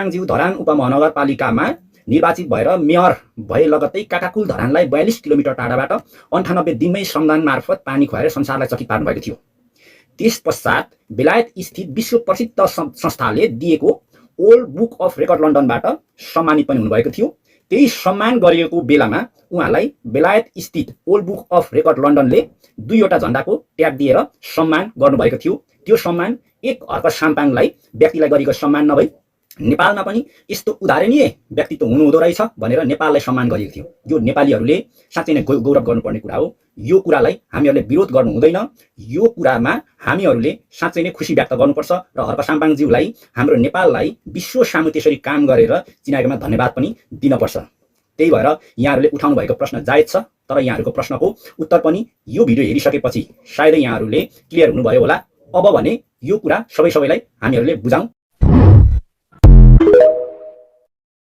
साम्पाङज्यू धरान उपमहानगरपालिकामा निर्वाचित भएर मेयर भए लगत्तै काकाकुल धरानलाई 42 किलोमिटर टाढाबाट 98 दिनमै श्रमदान मार्फत पानी खुवाएर संसारलाई चकित पार्नुभएको थियो। त्यस पश्चात बेलायत स्थित विश्व प्रसिद्ध संस्थाले दिएको ओल्ड बुक अफ रेकर्ड लन्डनबाट सम्मानित पनि हुनुभएको थियो। त्यही सम्मान गरिएको बेलामा उहाँलाई बेलायत स्थित ओल्ड बुक अफ रेकर्ड लन्डनले 2वटा झण्डाको ट्याग दिएर सम्मान गर्नुभएको थियो। त्यो सम्मान एक हर्क साम्पाङलाई व्यक्तिलाई गरेको सम्मान नभई नेपालमा पनि यस्तो उदाहरणीय व्यक्तित्व हुनुहुँदो रहेछ भनेर नेपाललाई सम्मान गरिएको थियो। यो नेपालीहरूले साँच्चै नै गौरव गर्नुपर्ने कुरा हो। यो कुरालाई हामीहरूले विरोध गर्नु हुँदैन। यो कुरामा हामीहरूले साँच्चै नै खुसी व्यक्त गर्नुपर्छ र हर्क साम्पाङज्यूलाई हाम्रो नेपाललाई विश्व सामु त्यसरी काम गरेर चिनाएकोमा धन्यवाद पनि दिनुपर्छ। त्यही भएर यहाँहरूले उठाउनु भएको प्रश्न जायज छ, तर यहाँहरूको प्रश्नको उत्तर पनि यो भिडियो हेरिसकेपछि सायदै यहाँहरूले क्लियर हुनुभयो होला। अब भने यो कुरा सबैलाई हामीहरूले बुझाउँ